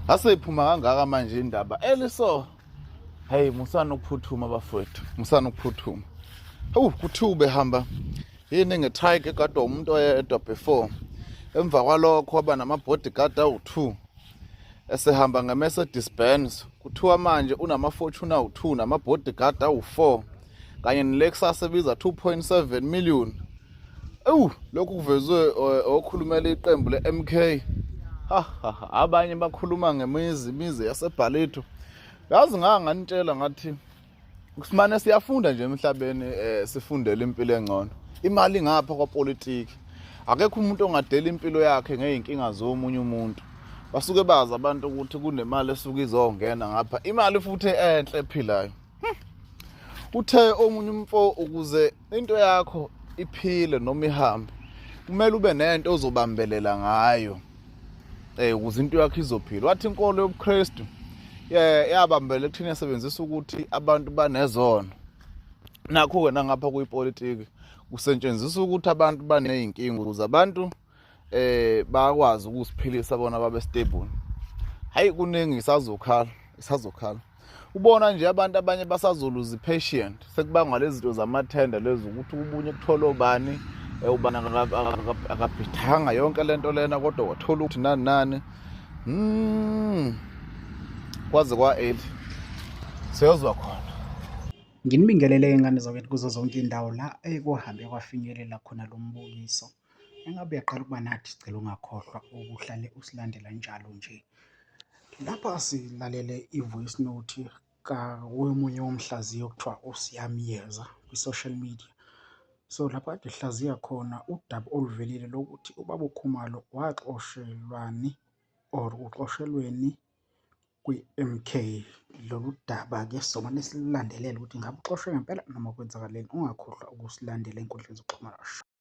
Aseyiphuma kangaka manje indaba eliso. Hey, musani ukuphuthuma bafowethu, musani ukuphuthuma. Hawu, kuthiwa ubehamba yini nge-trike egadwa umuntu oyedwa before. Emva kwalokho waba nama-bodyguard awu-2. Esehamba nge-Mercedes Benz. Kuthiwa manje unama-Fortuner awu-2 nama-bodyguard awu-4 kanye ne-Lexus ebiza 2.7 million. Ewu, lokhu kuvezwe okhulumela iqembu le-MK. Ha ha, abanye bakhuluma ngemizi, imizi yaseBhalitho. Yazi ngake nganitshela ngathi simane siyafunda nje emhlabeni, sifundele impilo engcono. Imali ngapha kwapolitiki. Akekho umuntu ongadela impilo yakhe ngey'nkinga zomunye umuntu. Basuke bazi abantu ukuthi kunemali esuke izongena ngapha. Imali futhi enhle ephilayo. Uthe omunye umfo, ukuze into yakho iphile noma ihambe, kumele ube nento ozobambelela ngayo ukuze into yakho izophila. Wathi inkolo yobuKristu yabambela ekuthini yasebenzisa ukuthi abantu banezono. Nakho-ke nangapha kuyipolitiki kusetshenziswa ukuthi abantu baney'nkinga ukuze abantu bakwazi ukusiphilisa bona babe stable. Hayi, kuningi, isazokhala, isazokhala. Ubona nje abantu abanye basazoluza i-patient sekubangwa lezi zinto zamathenda lezi, ukuthi ubunye kuthola obani, ubani akabhidanga yonke lento lena, kodwa wathola ukuthi nani nani. Kwaze kwa-early siyozwa khona. Nginibingelele ngane zakwethu kuzo zonke iy'ndawo la ekuhambe kwafinyelela khona lo mbukiso. Engabe uyaqala ukuba nathi, sicela ungakhohlwa ukuhlale usilandela njalo nje. Lapha silalele i-voice note komunye womhlaziyi okuthiwa uSiyamyeza kwi-social media. So lapho kade ehlaziya khona udaba oluvelile lokuthi ubaba uKhumalo waxoshelwani or uxoshelweni kwi-M_K. Lolu daba-ke sizomane silulandelele ukuthi ngabe uxoshwe ngempela noma kwenzakaleni. Ungakhohlwa ukusilandela ey'nkundleni zokuxhumana.